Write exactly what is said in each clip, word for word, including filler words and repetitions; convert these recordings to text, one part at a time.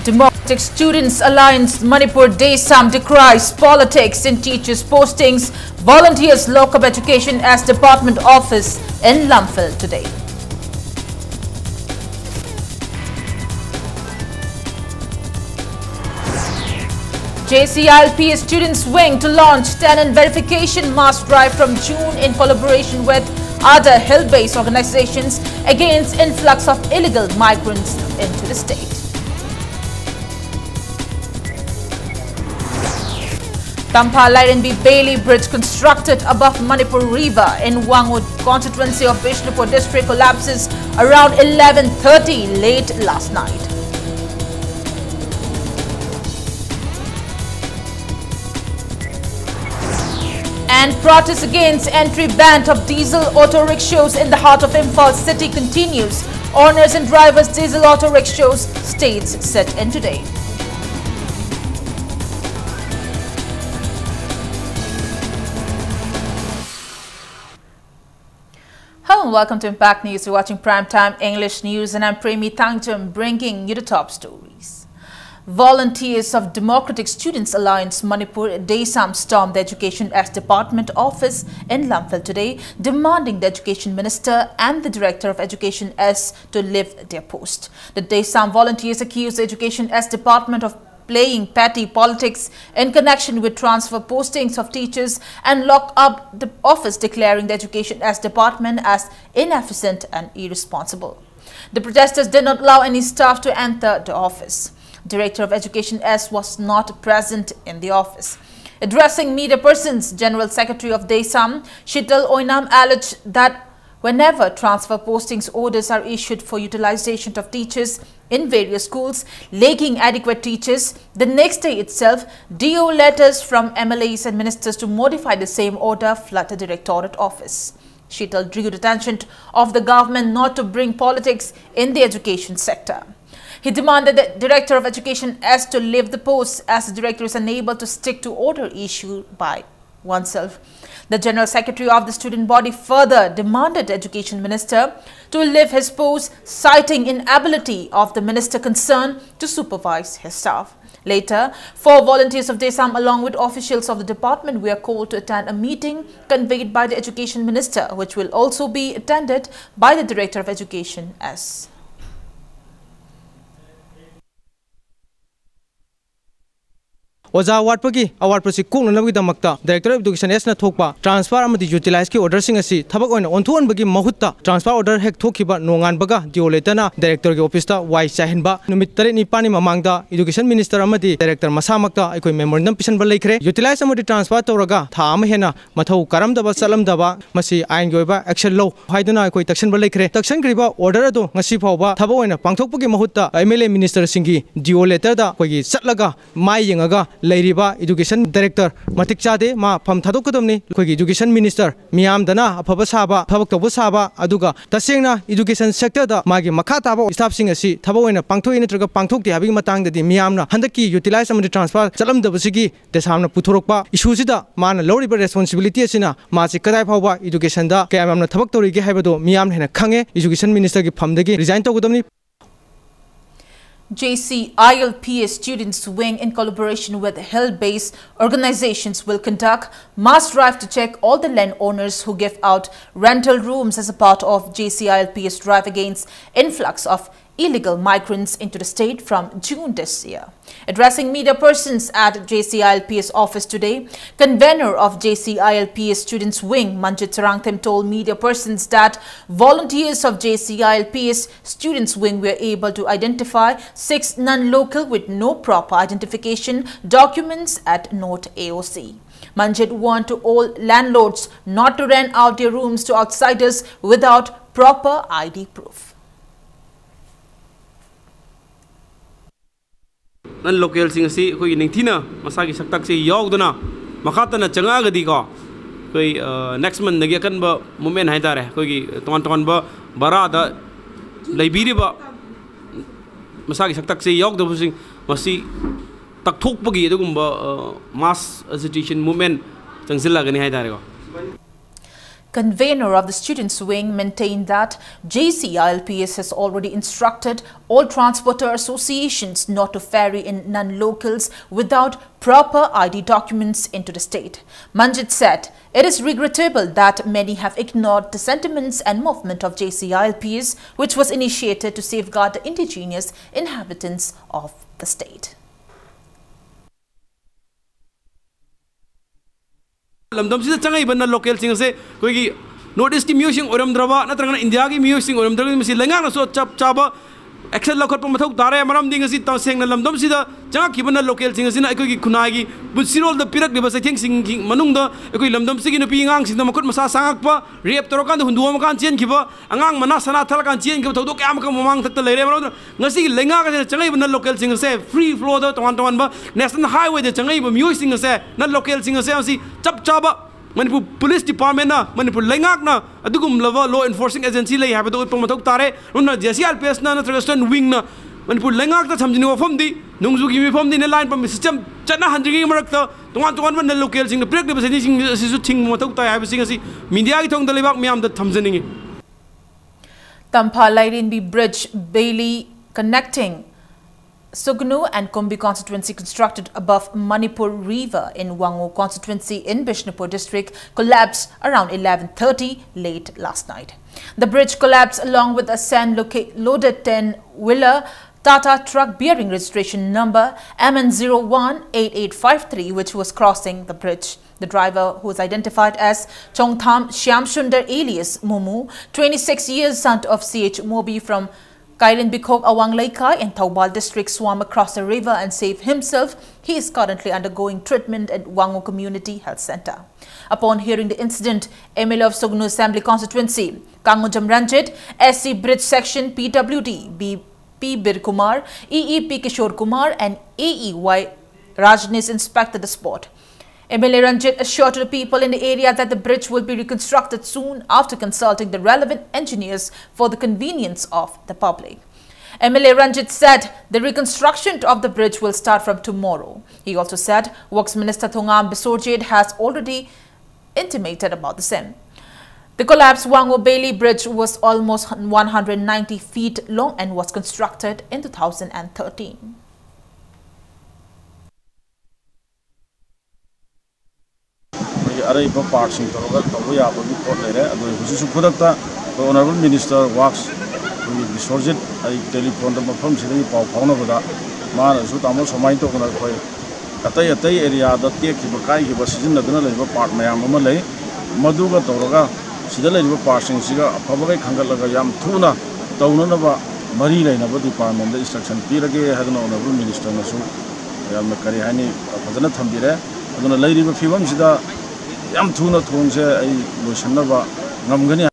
Democratic Students Alliance Manipur, DESAM, decries politics in teachers' postings. Volunteers lock up Education S Department office in Lamphel today. J C I L P Students Wing to launch tenant verification mass drive from June in collaboration with other hill-based organizations against influx of illegal migrants into the state. Tampha Lairenbi Bailey Bridge constructed above Manipur River in Wangoo constituency of Bishnupur district collapses around eleven thirty late last night. And protest against entry ban of diesel auto rickshaws in the heart of Imphal city continues. Owners and drivers diesel auto rickshaws, states set in today. Hello and welcome to Impact News. You're watching Prime Time English News and I'm Premi Thangjam, bringing you the top stories. Volunteers of Democratic Students Alliance Manipur, DESAM, stormed the Education S Department office in Lamphel today, demanding the Education Minister and the Director of Education S to leave their post. The DESAM volunteers accused the Education S Department of playing petty politics in connection with transfer postings of teachers and locked up the office, declaring the Education S Department as inefficient and irresponsible. The protesters did not allow any staff to enter the office. Director of Education S was not present in the office. Addressing media persons, General Secretary of DESAM, Shital Oinam, alleged that whenever transfer postings orders are issued for utilization of teachers in various schools lacking adequate teachers, the next day itself, D O letters from M L As and ministers to modify the same order flooded the directorate office. Shital drew the attention of the government not to bring politics in the education sector. He demanded the Director of Education S to leave the post as the director is unable to stick to order issued by oneself. The General Secretary of the student body further demanded Education Minister to leave his post, citing inability of the minister concerned to supervise his staff. Later, four volunteers of DESAM along with officials of the department were called to attend a meeting convened by the Education Minister, which will also be attended by the Director of Education, S. ꯑꯣꯖꯥ ꯋꯥꯠꯄꯒꯤ ꯑꯋꯥꯠꯄꯁꯤ ꯀꯣꯛꯅꯅꯕꯒꯤꯗꯃꯛꯇ Director of Education Sꯅ ꯊꯣꯛꯄ transfer ꯑꯃꯗꯤ utilizeꯀꯤ orderꯁꯤꯡ ꯑꯁꯤ ꯊꯕꯛ ꯑꯣꯏꯅ ꯑꯣꯟꯊꯣꯛꯍꯟꯕꯒꯤ ꯃꯍꯨꯠꯇ, transfer order ꯍꯦꯛ ꯊꯣꯛꯈꯤꯕ ꯅꯣꯡꯉꯥꯟꯕꯒ DO letterꯅ Directorꯒꯤ officeꯇ ꯋꯥꯏ ꯆꯥꯏꯍꯟꯕ, ꯅꯨꯃꯤꯠ ꯇꯔꯦꯠ ꯅꯤꯄꯥꯜꯅꯤ ꯃꯃꯥꯡꯗ Education Minister ꯑꯃꯗꯤ Director ꯃꯁꯥꯃꯛꯇ ꯑꯩꯈꯣꯏ memorandum ꯄꯤꯁꯟꯕ ꯂꯩꯈ꯭ꯔꯦ꯫ Utilize ꯑꯃꯗꯤ transfer ꯇꯧꯔꯒ ꯊꯥ ꯑꯃ ꯍꯦꯟꯅ ꯃꯊꯧ ꯀꯥꯔꯝꯗꯕ, ꯆꯠꯂꯝꯗꯕ, ꯃꯁꯤ ꯑꯥꯏꯟꯒꯤ ꯑꯣꯏꯕ action ꯂꯧ ꯍꯥꯏꯗꯨꯅ ꯑꯩꯈꯣꯏ ꯇꯛꯁꯟꯕ ꯂꯩꯈ꯭ꯔꯦ꯫ ꯇꯛꯁꯟꯈ꯭ꯔꯤꯕ order ꯑꯗꯨ ꯉꯁꯤ ꯐꯥꯎꯕ ꯊꯕꯛ ꯑꯣꯏꯅ ꯄꯥꯡꯊꯣꯛꯄꯒꯤ ꯃꯍꯨꯠꯇ MLA ministerꯁꯤꯡꯒꯤ DO letterꯗ ꯑꯩꯈꯣꯏꯒꯤ ꯆꯠꯂꯒ ꯃꯥꯏ ꯌꯦꯡꯉꯒ ꯂꯩꯔꯤꯕ Education Director ꯃꯇꯤꯛ ꯆꯥꯗꯦ, ꯃꯥ ꯐꯝ ꯊꯥꯗꯣꯛꯀꯗꯕꯅꯤ꯫ ꯑꯩꯈꯣꯏꯒꯤ Education Minister ꯃꯤꯌꯥꯝꯗꯅ ꯑꯐꯕ ꯁꯥꯕ, ꯊꯕꯛ ꯇꯧꯕ ꯁꯥꯕ, ꯑꯗꯨꯒ ꯇꯁꯦꯡꯅ education sectorꯗ ꯃꯥꯒꯤ ꯃꯈꯥ ꯇꯥꯕ staffꯁꯤꯡ ꯑꯁꯤ ꯊꯕꯛ ꯑꯣꯏꯅ ꯄꯥꯡꯊꯣꯛꯏ ꯅꯠꯇ꯭ꯔꯒ ꯄꯥꯡꯊꯣꯛꯇꯦ ꯍꯥꯏꯕꯒꯤ ꯃꯇꯥꯡꯗꯗꯤ ꯃꯤꯌꯥꯝꯅ ꯍꯟꯗꯛꯀꯤ utilize ꯑꯃꯗꯤ transfer ꯆꯠꯂꯝꯗꯕꯁꯤꯒꯤ DESAMꯅ ꯄꯨꯊꯣꯔꯛꯄ issueꯁꯤꯗ ꯃꯥꯅ ꯂꯧꯔꯤꯕ responsibility ꯑꯁꯤꯅ ꯃꯥꯁꯤ ꯀꯗꯥꯏ ꯐꯥꯎꯕ educationꯗ ꯀꯌꯥꯝ ꯌꯥꯝꯅ ꯊꯕꯛ ꯇꯧꯔꯤꯒꯦ ꯍꯥꯏꯕꯗꯨ ꯃꯤꯌꯥꯝꯅ ꯍꯦꯟꯅ ꯈꯪꯉꯦ꯫ Education Ministerꯒꯤ ꯐꯝꯗꯒꯤ resign ꯇꯧꯒꯗꯕꯅꯤ꯫ JCILPS Students Wing, in collaboration with health-based organizations, will conduct mass drive to check all the landowners who give out rental rooms as a part of JCILPS drive against influx of illegal migrants into the state from June this year. Addressing media persons at JCILPS office today, convener of JCILPS Students Wing, Manjit Charangtem, told media persons that volunteers of JCILPS Students Wing were able to identify six non-local with no proper identification documents at North AOC. Manjit warned to all landlords not to rent out their rooms to outsiders without proper ID proof. Non-localꯁꯤꯡ ꯑꯁꯤ ꯑꯩꯈꯣꯏꯒꯤ ꯅꯤꯡꯊꯤꯅ ꯃꯁꯥꯒꯤ ꯁꯛꯇꯥꯛꯁꯦ ꯌꯥꯎꯗꯅ ꯃꯈꯥ ꯇꯥꯅ ꯆꯪꯉꯛꯑꯒꯗꯤꯀꯣ, ꯑꯩꯈꯣꯏ next monthꯗꯒꯤ ꯑꯀꯟꯕ movement ꯍꯥꯏꯇꯥꯔꯦ, ꯑꯩꯈꯣꯏꯒꯤ ꯇꯣꯉꯥꯟ ꯇꯣꯉꯥꯟꯕ ꯚꯔꯥꯗ ꯂꯩꯕꯤꯔꯤꯕ ꯃꯁꯥꯒꯤ ꯁꯛꯇꯥꯛꯁꯦ ꯌꯥꯎꯗꯕꯁꯤꯡ ꯃꯁꯤ ꯇꯛꯊꯣꯛꯄꯒꯤ ꯑꯗꯨꯒꯨꯝꯕ mass agitation movement ꯆꯪꯁꯤꯜꯂꯛꯀꯅꯤ ꯍꯥꯏꯇꯥꯔꯦꯀꯣ꯫ Convener of the students' wing maintained that J C I L P S has already instructed all transporter associations not to ferry in non-locals without proper I D documents into the state. Manjit said, "It is regrettable that many have ignored the sentiments and movement of J C I L P S, which was initiated to safeguard the indigenous inhabitants of the state." ꯂꯝꯗꯝꯁꯤꯗ ꯆꯪꯉꯛꯏꯕ ꯅꯟ ꯂꯣꯀꯦꯜꯁꯤꯡ ꯑꯁꯦ ꯑꯩꯈꯣꯏꯒꯤ north ꯏꯁꯀꯤ ꯃꯤꯑꯣꯏꯁꯤꯡ ꯑꯣꯏꯔꯝꯗ꯭ꯔꯕ ꯅꯠꯇ꯭ꯔꯒꯅ ꯏꯟꯗꯤꯌꯥꯒꯤ ꯃꯤꯑꯣꯏꯁꯤꯡ ꯑꯣꯏꯔꯝꯗ꯭ꯔꯒꯗꯤ ꯃꯁꯤ ꯂꯩꯉꯥꯛꯅꯁꯨ ꯆꯞ ꯆꯥꯕ ꯑꯦꯛꯁꯟ ꯂꯧꯈꯠꯄ ꯃꯊꯧ ꯇꯥꯔꯦ꯫ ꯃꯔꯝꯗꯤ ꯉꯁꯤ ꯇꯁꯦꯡꯅ ꯂꯝꯗꯝꯁꯤꯗ ꯆꯪꯉꯛꯈꯤꯕ ꯅꯟ ꯂꯣꯀꯦꯜꯁꯤꯡ ꯑꯁꯤꯅ ꯑꯩꯈꯣꯏꯒꯤ ꯈꯨꯟꯅꯥꯏꯒꯤ ꯄꯨꯟꯁꯤꯔꯣꯜꯗ ꯄꯤꯔꯛꯂꯤꯕ ꯆꯩꯊꯦꯡꯁꯤꯡꯒꯤ ꯃꯅꯨꯡꯗ ꯑꯩꯈꯣꯏ ꯂꯝꯗꯝꯁꯤꯒꯤ ꯅꯨꯄꯤ ꯑꯉꯥꯡꯁꯤꯡꯗ ꯃꯈꯨꯠ ꯃꯁꯥ ꯁꯥꯡꯉꯛꯄ, ꯔꯦꯞ ꯇꯧꯔꯀꯥꯟꯗ ꯍꯨꯟꯗꯣꯛꯑꯝꯃꯀꯥꯟ ꯆꯦꯟꯈꯤꯕ, ꯑꯉꯥꯡ ꯃꯅꯥ ꯁꯅꯥ ꯊꯠꯂꯀꯥꯟ ꯆꯦꯟꯈꯤꯕ ꯊꯧꯗꯣꯛ ꯀꯌꯥ ꯑꯃꯈꯛ ꯃꯃꯥꯡ ꯃꯊꯛꯇ ꯂꯩꯔꯦ꯫ ꯃꯔꯝ ꯑꯗꯨꯅ ꯉꯁꯤꯒꯤ ꯂꯩꯉꯥꯛ ꯑꯁꯤꯅ ꯆꯪꯉꯛꯏꯕ ꯅꯟ ꯂꯣꯀꯦꯜꯁꯤꯡ ꯑꯁꯦ ꯐ꯭ꯔꯤ ꯐ꯭ꯂꯣꯗ ꯇꯣꯉꯥꯟ ꯇꯣꯉꯥꯟꯕ ꯅꯦꯁꯅꯦꯜ ꯍꯥꯏꯋꯦꯗ ꯆꯪꯉꯛꯏꯕ ꯃꯤꯑꯣꯏꯁꯤꯡ ꯑꯁꯦ, ꯅꯟ ꯂꯣꯀꯦꯜꯁꯤꯡ ꯑꯁꯦ ꯃꯁꯤ ꯆꯞ ꯆꯥꯕ ꯃꯅꯤꯄꯨꯔ ꯄꯨꯂꯤꯁ ꯗꯤꯄꯥꯔꯠꯃꯦꯟꯅ, ꯃꯅꯤꯄꯨꯔ ꯂꯩꯉꯥꯛꯅ ꯑꯗꯨꯒꯨꯝꯂꯕ ꯂꯣ ꯏꯟꯐꯣꯔꯁꯤꯡ ꯑꯦꯖꯦꯟꯁꯤ ꯂꯩ ꯍꯥꯏꯕꯗꯨ ꯎꯠꯄ ꯃꯊꯧ ꯇꯥꯔꯦ꯫ ꯑꯗꯨꯅ J C I L P ꯑꯦꯁꯅ ꯅꯠꯇ꯭ꯔꯒ ꯏꯁꯇꯔꯟ ꯋꯤꯡꯅ ꯃꯅꯤꯄꯨꯔ ꯂꯩꯉꯥꯛꯇ ꯊꯝꯖꯅꯤꯡꯕ ꯋꯥꯐꯝꯗꯤ, ꯅꯣꯡꯖꯨꯒꯤ ꯃꯤꯐꯝꯗꯤ ꯏꯟꯅꯔ ꯂꯥꯏꯟ ꯄꯔꯃꯤꯠ ꯁꯤꯁꯇꯦꯝ ꯆꯠꯅꯍꯟꯗ꯭ꯔꯤꯉꯩ ꯃꯔꯛꯇ ꯇꯣꯉꯥꯟ ꯇꯣꯉꯥꯟꯕ ꯅꯟ ꯂꯣꯀꯦꯜꯁꯤꯡꯅ ꯄꯤꯔꯛꯂꯤꯕ ꯆꯩꯊꯦꯡꯁꯤꯡ ꯑꯁꯤꯁꯨ ꯊꯤꯡꯕ ꯃꯊꯧ ꯇꯥꯏ ꯍꯥꯏꯕꯁꯤꯡ ꯑꯁꯤ ꯃꯤꯗꯤꯌꯥꯒꯤ ꯊꯣꯡꯗ ꯂꯩꯕꯥꯛ ꯃꯤꯌꯥꯝꯗ ꯊꯝꯖꯅꯤꯡꯏ꯫ Tampha Lairenbi Bridge, Bailey, connecting Sugnu and Kumbi constituency constructed above Manipur River in Wango constituency in Bishnupur district collapsed around eleven thirty late last night. The bridge collapsed along with a sand loca-, loaded ten-wheeler Tata truck bearing registration number M N zero one eight eight five three, which was crossing the bridge. The driver, who is identified as Chongtham Shyamsundar alias Mumu, twenty-six years, son of C H Mobi from Kairin Bikhok Awang Leikai in Thoubal district, swam across the river and saved himself. He is currently undergoing treatment at Wango Community Health Center. Upon hearing the incident, M L A of Sugnu Assembly Constituency, Kangujam Ranjit, S C Bridge Section P W D, B P Bir Kumar, E E P Kishore Kumar, and A E Y Rajneesh inspected the spot. M L A Ranjit assured the people in the area that the bridge will be reconstructed soon after consulting the relevant engineers for the convenience of the public. M L A Ranjit said the reconstruction of the bridge will start from tomorrow. He also said Works Minister Thongam Bisorjit has already intimated about the same. The collapsed Wango Bailey Bridge was almost one hundred ninety feet long and was constructed in two thousand thirteen. ꯑꯩꯈꯣꯏꯒꯤ ꯑꯔꯩꯕ ꯄꯥꯔꯠꯁꯤꯡ ꯇꯧꯔꯒ ꯇꯧꯕ ꯌꯥꯕꯒꯤ ꯄꯣꯠ ꯂꯩꯔꯦ꯫ ꯑꯗꯣ ꯍꯧꯖꯤꯛꯁꯨ ꯈꯨꯗꯛꯇ ꯑꯩꯈꯣꯏ ꯑꯣꯅꯔꯦꯕꯜ ꯃꯤꯅꯤꯁꯇꯔ ꯋꯥꯛꯁ ꯑꯩꯈꯣꯏꯒꯤ ꯕꯤꯁꯣꯔꯖꯤꯠ ꯑꯩ ꯇꯦꯂꯤꯐꯣꯟꯗ ꯃꯐꯝꯁꯤꯗꯒꯤ ꯄꯥꯎ ꯐꯥꯎꯅꯕꯗ ꯃꯥꯅꯁꯨ "ꯇꯥꯃꯣ ꯁꯨꯃꯥꯏꯅ ꯇꯧꯗꯅ ꯑꯩꯈꯣꯏ ꯑꯇꯩ ꯑꯇꯩ ꯑꯦꯔꯤꯌꯥꯗ ꯇꯦꯛꯈꯤꯕ ꯀꯥꯏꯈꯤꯕ ꯁꯤꯖꯤꯟꯅꯗꯨꯅ ꯂꯩꯕ ꯄꯥꯔꯠ ꯃꯌꯥꯝ ꯑꯃ ꯂꯩ, ꯃꯗꯨꯒ ꯇꯧꯔꯒ ꯁꯤꯗ ꯂꯩꯔꯤꯕ ꯄꯥꯔꯠꯁꯤꯡꯁꯤꯒ ꯑꯐꯕꯈꯩ ꯈꯟꯒꯠꯂꯒ ꯌꯥꯝ ꯊꯨꯅ ꯇꯧꯅꯅꯕ ꯃꯔꯤ ꯂꯩꯅꯕ ꯗꯤꯄꯥꯔꯠꯃꯦꯟꯗ ꯏꯟꯁꯇ꯭ꯔꯛꯁꯟ ꯄꯤꯔꯒꯦ" ꯍꯥꯏꯗꯅ ꯑꯣꯅꯔꯦꯕꯜ ꯃꯤꯅꯤꯁꯇꯔꯅꯁꯨ ꯌꯥꯝꯅ, ꯀꯔꯤ ꯍꯥꯏꯅꯤ, ꯐꯖꯅ ꯊꯝꯕꯤꯔꯦ꯫ ꯑꯗꯨꯅ ꯂꯩꯔꯤꯕ ꯐꯤꯕꯝꯁꯤꯗ ꯌꯥꯝ ꯊꯨꯅ ꯊꯣꯡꯁꯦ ꯑꯩ ꯂꯣꯏꯁꯤꯟꯅꯕ ꯉꯝꯒꯅꯤ꯫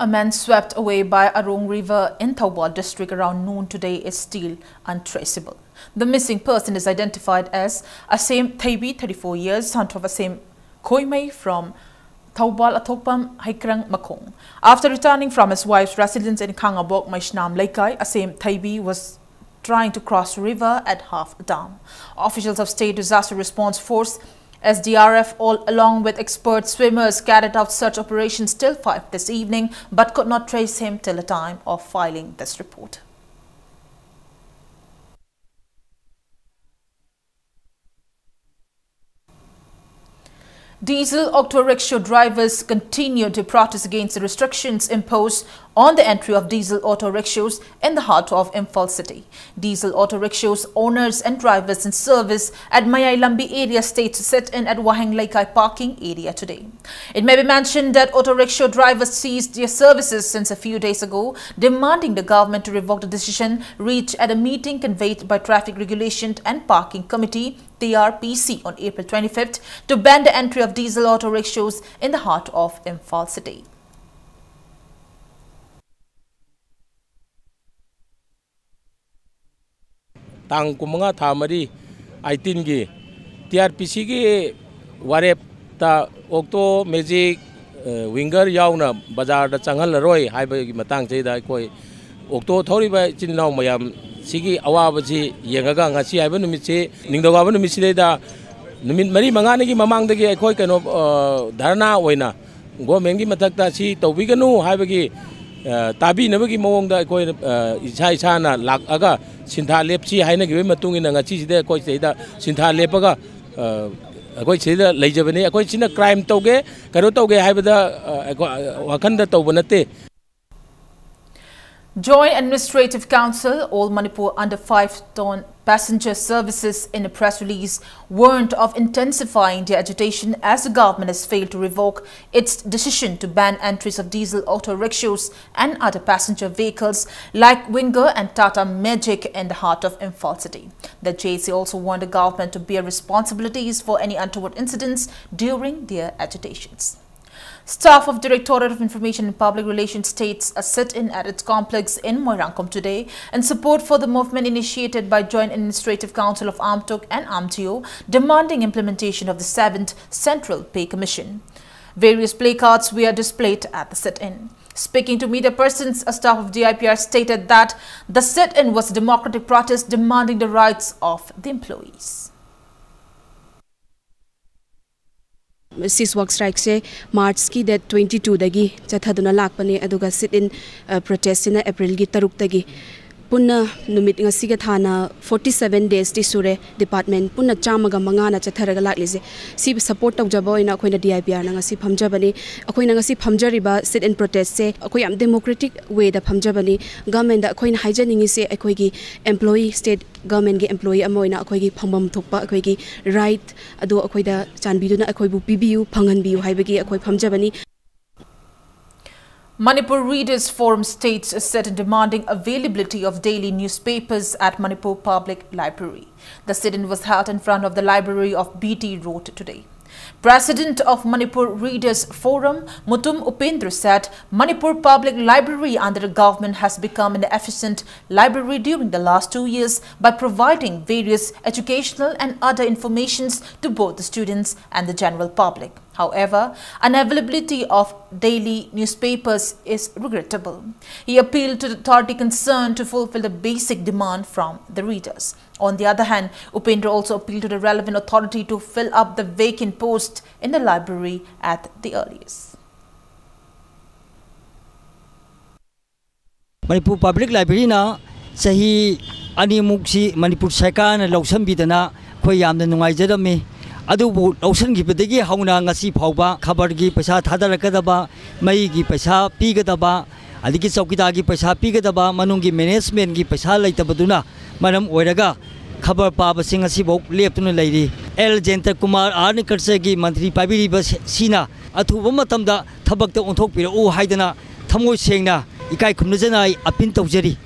A man swept away by Arong River in Thoubal district around noon today is still untraceable. The missing person is identified as Asem Theibi, thirty-four years, son of Asem Khoimei from Thoubal Athokpam Haikrang Makhong. After returning from his wife's residence in Khangabok Maishnam Leikai, Asem Theibi was trying to cross river at Half Dam. Officials of State Disaster Response Force, S D R F, all along with expert swimmers, carried out search operations till five this evening, but could not trace him till the time of filing this report. Diesel auto rickshaw drivers continue to protest against the restrictions imposed on the entry of diesel auto rickshaws in the heart of Imphal city. Diesel auto rickshaws owners and drivers in service at Mayai Lambi area stayed to sit in at Waheng Leikai parking area today. It may be mentioned that auto rickshaw drivers ceased their services since a few days ago, demanding the government to revoke the decision reached at a meeting convened by Traffic Regulation and Parking Committee, T R P C, on April twenty-fifth to ban the entry of diesel auto rickshaws in the heart of Imphal city. ꯇꯥꯡ ꯀꯨꯟꯃꯉꯥ ꯊꯥ ꯃꯔꯤ, ꯑꯩꯠꯇꯤꯟꯒꯤ T R P ꯁꯤꯒꯤ ꯋꯥꯔꯦꯞꯇ auto, magic, ꯋꯤꯡꯒꯔ ꯌꯥꯎꯅ ꯕꯖꯥꯔꯗ ꯆꯪꯍꯜꯂꯔꯣꯏ ꯍꯥꯏꯕꯒꯤ ꯃꯇꯥꯡꯁꯤꯗ ꯑꯩꯈꯣꯏ ꯑꯣꯛꯇꯣ ꯊꯧꯔꯤꯕ ꯏꯆꯤꯟ ꯏꯅꯥꯎ ꯃꯌꯥꯝ ꯁꯤꯒꯤ ꯑꯋꯥꯕꯁꯤ ꯌꯦꯡꯉꯒ ꯉꯁꯤ ꯍꯥꯏꯕ ꯅꯨꯃꯤꯠꯁꯤ, ꯅꯤꯡꯊꯧꯀꯥꯕ ꯅꯨꯃꯤꯠꯁꯤꯗꯩꯗ ꯅꯨꯃꯤꯠ ꯃꯔꯤ ꯃꯉꯥꯅꯤꯒꯤ ꯃꯃꯥꯡꯗꯒꯤ ꯑꯩꯈꯣꯏ ꯀꯩꯅꯣ, ꯑ, ꯙꯔꯅꯥ ꯑꯣꯏꯅ ꯒꯣꯔꯃꯦꯟꯒꯤ ꯃꯊꯛꯇ ꯁꯤ ꯇꯧꯕꯤꯒꯅꯨ ꯍꯥꯏꯕꯒꯤ, ꯑ, ꯇꯥꯕꯤꯅꯕꯒꯤ ꯃꯑꯣꯡꯗ ꯑꯩꯈꯣꯏ, ꯑ, ꯏꯁꯥ ꯏꯁꯥꯅ ꯂꯥꯛꯑꯒ ꯁꯤꯟꯊꯥ ꯂꯦꯞꯁꯤ ꯍꯥꯏꯅꯈꯤꯕꯒꯤ ꯃꯇꯨꯡ ꯏꯟꯅ ꯉꯁꯤꯁꯤꯗ ꯑꯩꯈꯣꯏ ꯁꯤꯗꯩꯗ ꯁꯤꯟꯊꯥ ꯂꯦꯞꯄꯒ, ꯑ, ꯑꯩꯈꯣꯏ ꯁꯤꯗ ꯂꯩꯖꯕꯅꯤ꯫ ꯑꯩꯈꯣꯏ ꯁꯤꯅ ꯀ꯭ꯔꯥꯏꯝ ꯇꯧꯒꯦ, ꯀꯩꯅꯣ ꯇꯧꯒꯦ ꯍꯥꯏꯕꯗ, ꯑ, ꯑꯩꯈꯣꯏ, ꯑ, ꯋꯥꯈꯟꯗ ꯇꯧꯕ ꯅꯠꯇꯦ꯫ Joint Administrative Council, All Manipur under five ton passenger services, in a press release, warned of intensifying their agitation as the government has failed to revoke its decision to ban entries of diesel auto rickshaws and other passenger vehicles like Winger and Tata Magic in the heart of Imphal city. The J A C also warned the government to bear responsibilities for any untoward incidents during their agitations. Staff of Directorate of Information and Public Relations states a sit-in at its complex in Moirangkom today in support for the movement initiated by Joint Administrative Council of Amtok and Amtio, demanding implementation of the seventh Central Pay Commission. Various placards were displayed at the sit-in. Speaking to media persons, a staff of D I P R stated that the sit-in was a democratic protest demanding the rights of the employees. ꯁꯤꯁ ꯋꯥꯛ ꯁ꯭ꯇ꯭ꯔꯥꯏꯛꯁꯦ ꯃꯥꯔꯆꯀꯤ date twenty ꯇꯨꯗꯒꯤ ꯆꯠꯊꯗꯨꯅ ꯂꯥꯛꯄꯅꯦ, ꯑꯗꯨꯒ ꯁꯤꯠ ꯏꯟ, ꯑ, ꯄ꯭ꯔꯣꯇꯦꯁꯁꯤꯅ ꯑꯦꯄ꯭ꯔꯤꯜꯒꯤ ꯇꯔꯨꯛꯇꯒꯤ꯫ ꯄꯨꯟꯅ ꯅꯨꯃꯤꯠ ꯉꯁꯤꯒ ꯊꯥꯅ ꯐꯣꯔꯇꯤ ꯁꯚꯦꯟ ꯗꯦꯖꯇꯤ ꯁꯨꯔꯦ, ꯗꯤꯄꯥꯔꯠꯃꯦꯟ ꯄꯨꯟꯅ ꯆꯥꯝꯃꯒ ꯃꯉꯥꯅ ꯆꯠꯊꯔꯒ ꯂꯥꯛꯂꯤꯁꯦ꯫ ꯁꯤꯕꯨ ꯁꯄꯣꯔꯠ ꯇꯧꯖꯕ ꯑꯣꯏꯅ ꯑꯩꯈꯣꯏꯅ ꯗꯤ ꯑꯥꯏ ꯄꯤ ꯑꯥꯔꯅ ꯉꯁꯤ ꯐꯝꯖꯕꯅꯤ꯫ ꯑꯩꯈꯣꯏꯅ ꯉꯁꯤ ꯐꯝꯖꯔꯤꯕ ꯁꯤꯠ ꯏꯟ ꯄ꯭ꯔꯣꯇꯦꯁꯁꯦ ꯑꯩꯈꯣꯏ ꯌꯥꯝ ꯗꯦꯃꯣꯀ꯭ꯔꯦꯇꯤꯛ ꯋꯦꯗ ꯐꯝꯖꯕꯅꯤ꯫ ꯒꯚꯔꯟꯃꯦꯟꯗ ꯑꯩꯈꯣꯏꯅ ꯍꯥꯏꯖꯅꯤꯡꯉꯤꯁꯦ, ꯑꯩꯈꯣꯏꯒꯤ ꯑꯦꯝꯄ꯭ꯂꯣꯌꯤ, ꯁ꯭ꯇꯦꯠ ꯒꯚꯔꯟꯃꯦꯟꯒꯤ ꯑꯦꯝꯄ꯭ꯂꯣꯌꯤ ꯑꯃ ꯑꯣꯏꯅ ꯑꯩꯈꯣꯏꯒꯤ ꯐꯪꯐꯝ ꯊꯣꯛꯄ ꯑꯩꯈꯣꯏꯒꯤ ꯔꯥꯏꯠ ꯑꯗꯣ ꯑꯩꯈꯣꯏꯗ ꯆꯥꯟꯕꯤꯗꯨꯅ ꯑꯩꯈꯣꯏꯕꯨ ꯄꯤꯕꯤꯌꯨ, ꯐꯪꯍꯟꯕꯤꯌꯨ ꯍꯥꯏꯕꯒꯤ ꯑꯩꯈꯣꯏ ꯐꯝꯖꯕꯅꯤ꯫ Manipur Readers Forum states a sit-in demanding availability of daily newspapers at Manipur Public Library. The sit-in was held in front of the library of B T Road today. President of Manipur Readers Forum, Mutum Upendra, said Manipur Public Library under the government has become an efficient library during the last two years by providing various educational and other informations to both the students and the general public. However, unavailability of daily newspapers is regrettable. He appealed to the authority concerned to fulfill the basic demand from the readers. On the other hand, Upendra also appealed to the relevant authority to fill up the vacant post in the library at the earliest. Manipur public ꯂꯥꯏꯕ꯭ꯔꯦꯔꯤꯅ ꯆꯍꯤ ꯑꯅꯤꯃꯨꯛꯁꯤ ꯃꯅꯤꯄꯨꯔ ꯁꯔꯀꯥꯔꯅ ꯂꯧꯁꯤꯟꯕꯤꯗꯅ ꯑꯩꯈꯣꯏ ꯌꯥꯝꯅ ꯅꯨꯡꯉꯥꯏꯖꯔꯝꯃꯤ꯫ ꯑꯗꯨꯕꯨ ꯂꯧꯁꯤꯟꯈꯤꯕꯗꯒꯤ ꯍꯧꯅ ꯉꯁꯤ ꯐꯥꯎꯕ ꯈꯕꯔꯒꯤ ꯄꯩꯁꯥ ꯊꯥꯗꯔꯛꯀꯗꯕ, ꯃꯩꯒꯤ ꯄꯩꯁꯥ ꯄꯤꯒꯗꯕ, ꯑꯗꯒꯤ ꯆꯧꯀꯤꯗꯥꯔꯒꯤ ꯄꯩꯁꯥ ꯄꯤꯒꯗꯕ, ꯃꯅꯨꯡꯒꯤ ꯃꯦꯅꯦꯖꯃꯦꯟꯒꯤ ꯄꯩꯁꯥ ꯂꯩꯇꯕꯗꯨꯅ ꯃꯔꯝ ꯑꯣꯏꯔꯒ ꯈꯕꯔ ꯄꯥꯕꯁꯤ ꯉꯁꯤꯐꯥꯎ ꯂꯦꯞꯇꯨꯅ ꯂꯩꯔꯤ꯫ ꯑꯦꯜ ꯖꯌꯟꯇ ꯀꯨꯃꯥꯔ ꯑꯥꯔꯠ ꯑꯦꯟ ꯀꯜꯆꯔꯒꯤ ꯃꯟꯇ꯭ꯔꯤ ꯄꯥꯏꯕꯤꯔꯤꯕ ꯁꯤꯅ ꯑꯊꯨꯕ ꯃꯇꯝꯗ ꯊꯕꯛꯇ ꯑꯣꯟꯊꯣꯛꯄꯤꯔꯛꯎ ꯍꯥꯏꯗꯅ ꯊꯃꯣꯏ ꯁꯦꯡꯅ ꯏꯀꯥꯏ ꯈꯨꯝꯅꯖꯅ ꯑꯩ ꯑꯄꯤꯜ ꯇꯧꯖꯔꯤ꯫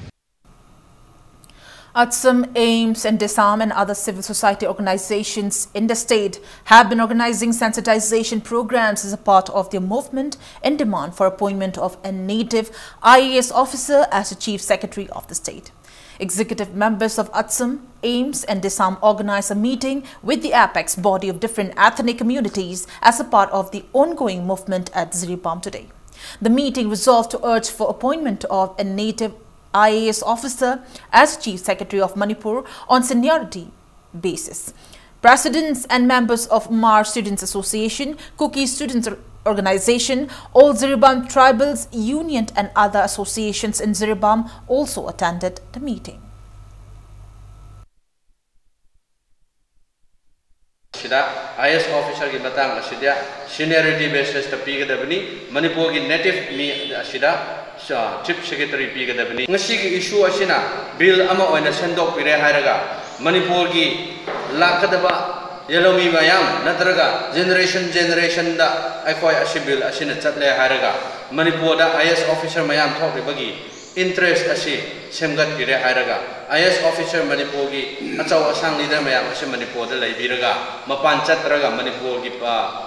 ATSUM, AIMS, and DISAM and other civil society organizations in the state have been organizing sensitization programs as a part of their movement in demand for appointment of a native I A S officer as the chief secretary of the state. Executive members of ATSUM, AIMS, and DISAM organized a meeting with the apex body of different ethnic communities as a part of the ongoing movement at Jiribam today. The meeting resolved to urge for appointment of a native I A S officer as Chief Secretary of Manipur on seniority basis. Presidents and members of Hmar Students Association, Kuki Students Organization, All Jiribam Tribals Union and other associations in Jiribam also attended the meeting. ꯁꯤꯗ I A S officerꯒꯤ ꯃꯇꯥꯡ ꯑꯁꯤꯗ seniority basisꯇ ꯄꯤꯒꯗꯕꯅꯤ꯫ ꯃꯅꯤꯄꯨꯔꯒꯤ native ꯃꯤ ꯑꯁꯤꯗ chief secretary ꯄꯤꯒꯗꯕꯅꯤ꯫ ꯉꯁꯤꯒꯤ issue ꯑꯁꯤꯅ bill ꯑꯃ ꯑꯣꯏꯅ ꯁꯦꯝꯗꯣꯛꯄꯤꯔꯦ ꯍꯥꯏꯔꯒ ꯃꯅꯤꯄꯨꯔꯒꯤ ꯂꯥꯛꯀꯗꯕ ꯌꯦꯜꯍꯧꯃꯤ ꯃꯌꯥꯝ ꯅꯠꯇ꯭ꯔꯒ generation generationꯗ ꯑꯩꯈꯣꯏ ꯑꯁꯤ bill ꯑꯁꯤꯅ ꯆꯠꯂꯦ ꯍꯥꯏꯔꯒ ꯃꯅꯤꯄꯨꯔꯗ I A S officer ꯃꯌꯥꯝ ꯊꯣꯛꯂꯤꯕꯒꯤ interest ꯑꯁꯤ ꯁꯦꯝꯒꯠꯄꯤꯔꯦ ꯍꯥꯏꯔꯒ I A S officer ꯃꯅꯤꯄꯨꯔꯒꯤ ꯑꯆꯧ ꯑꯁꯥꯡ leader ꯃꯌꯥꯝ ꯑꯁꯤ ꯃꯅꯤꯄꯨꯔꯗ ꯂꯩꯕꯤꯔꯒ ꯃꯄꯥꯟ ꯆꯠꯇ꯭ꯔꯒ ꯃꯅꯤꯄꯨꯔꯒꯤ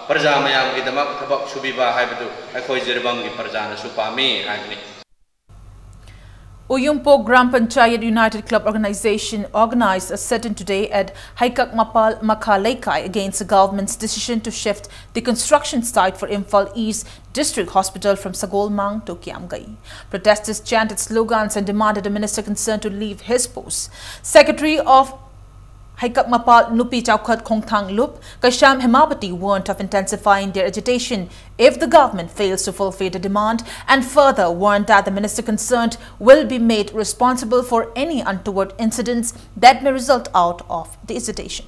ꯄ꯭ꯔꯖꯥ ꯃꯌꯥꯝꯒꯤꯗꯃꯛ ꯊꯕꯛ ꯁꯨꯕꯤꯕ ꯍꯥꯏꯕꯗꯨ ꯑꯩꯈꯣꯏ ꯖꯤꯔꯤꯕꯥꯝꯒꯤ ꯄ꯭ꯔꯖꯥꯅꯁꯨ ꯄꯥꯝꯃꯤ ꯍꯥꯏꯕꯅꯤ꯫ Uyumpok Gram Panchayat United Club Organization organized a sit-in today at Haikak Mapal Makha Leikai against the government's decision to shift the construction site for Imphal East District Hospital from Sagolmang to Kiamgai. Protesters chanted slogans and demanded the minister concerned to leave his post. Secretary of Haikak Mapal Nupi Chaukhat Khongthang Lup, Kasham Hemapati warned of intensifying their agitation if the government fails to fulfill the demand, and further warned that the minister concerned will be made responsible for any untoward incidents that may result out of the agitation.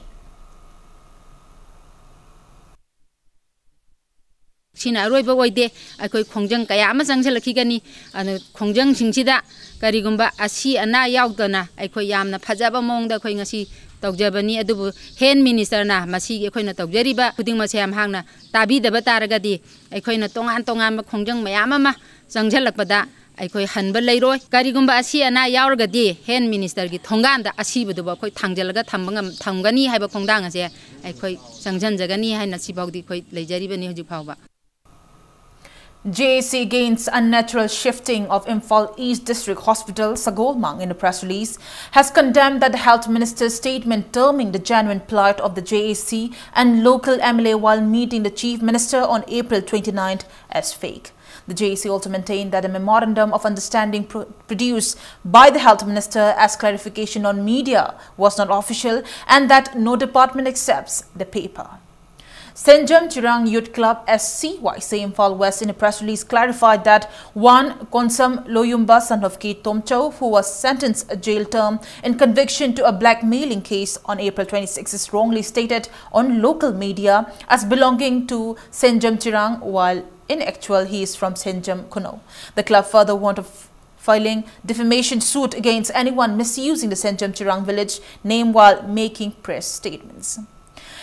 ꯁꯤꯅ ꯑꯔꯣꯏꯕ ꯑꯣꯏꯗꯦ꯫ ꯑꯩꯈꯣꯏ ꯈꯣꯡꯖꯪ ꯀꯌꯥ ꯑꯃ ꯆꯪꯁꯤꯜꯂꯛꯈꯤꯒꯅꯤ꯫ ꯑꯗꯨ ꯈꯣꯡꯖꯪꯁꯤꯡꯁꯤꯗ ꯀꯔꯤꯒꯨꯝꯕ ꯑꯁꯤ ꯑꯅꯥ ꯌꯥꯎꯗꯅ ꯑꯩꯈꯣꯏ ꯌꯥꯝꯅ ꯐꯖꯕ ꯃꯑꯣꯡꯗ ꯑꯩꯈꯣꯏ ꯉꯁꯤ ꯇꯧꯖꯕꯅꯤ꯫ ꯑꯗꯨꯕꯨ ꯍꯦꯜꯊ ꯃꯤꯅꯤꯁꯇꯔꯅ ꯃꯁꯤꯒꯤ ꯑꯩꯈꯣꯏꯅ ꯇꯧꯖꯔꯤꯕ ꯈꯨꯗꯤꯡꯃꯛꯁꯦ ꯃꯍꯥꯛꯅ ꯇꯥꯕꯤꯗꯕ ꯇꯥꯔꯒꯗꯤ ꯑꯩꯈꯣꯏꯅ ꯇꯣꯉꯥꯟ ꯇꯣꯉꯥꯟꯕ ꯈꯣꯡꯖꯪ ꯃꯌꯥꯝ ꯑꯃ ꯆꯪꯁꯤꯜꯂꯛꯄꯗ ꯑꯩꯈꯣꯏ ꯍꯟꯕ ꯂꯩꯔꯣꯏ꯫ ꯀꯔꯤꯒꯨꯝꯕ ꯑꯁꯤ ꯑꯅꯥ ꯌꯥꯎꯔꯒꯗꯤ ꯍꯦꯜꯊ ꯃꯤꯅꯤꯁꯇꯔꯒꯤ ꯊꯣꯡꯒꯥꯟꯗ ꯑꯁꯤꯕꯗꯨꯕꯨ ꯑꯩꯈꯣꯏ ꯊꯥꯡꯖꯜꯂꯒ ꯊꯝꯕ ꯉꯝ-, ꯊꯝꯒꯅꯤ ꯍꯥꯏꯕ ꯈꯣꯡꯊꯥꯡ ꯑꯁꯦ ꯑꯩꯈꯣꯏ ꯆꯪꯁꯤꯟꯖꯒꯅꯤ ꯍꯥꯏꯅ ꯁꯤꯐꯥꯎꯗꯤ ꯑꯩꯈꯣꯏ ꯂꯩꯖꯔꯤꯕꯅꯤ ꯍꯧꯖꯤꯛ ꯐꯥꯎꯕ꯫ J A C against unnatural shifting of Imphal East District Hospital, Sagolmang, in a press release, has condemned that the health minister's statement terming the genuine plight of the J A C and local M L A while meeting the Chief Minister on April twenty-ninth as fake. The J A C also maintained that a memorandum of understanding pro-, produced by the health minister as clarification on media was not official and that no department accepts the paper. Senjam Chirang Youth Club, S C Y C, Imphal West, in a press release clarified that one Konsam Loyumba, son of K Tomcho, who was sentenced a jail term in conviction to a blackmailing case on April twenty-six, is wrongly stated on local media as belonging to Senjam Chirang, while in actual he is from Senjam Kuno. The club further warned of filing defamation suit against anyone misusing the Senjam Chirang village name while making press statements.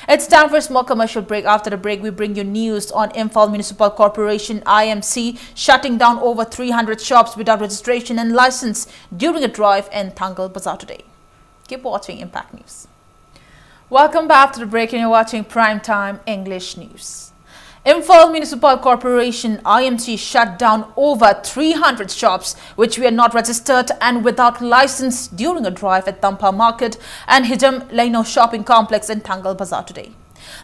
It's time for a small commercial break. After the break, we bring you news on Imphal Municipal Corporation, I M C, shutting down over three hundred shops without registration and license during a drive in Thangal Bazaar today. Keep watching Impact News. Welcome back to the break, and you're watching Prime Time English News. Imphal Municipal Corporation, I M C, shut down over three hundred shops which were not registered and without license during a drive at Tampha Market and Hijam Leino Shopping Complex in Thangal Bazar today.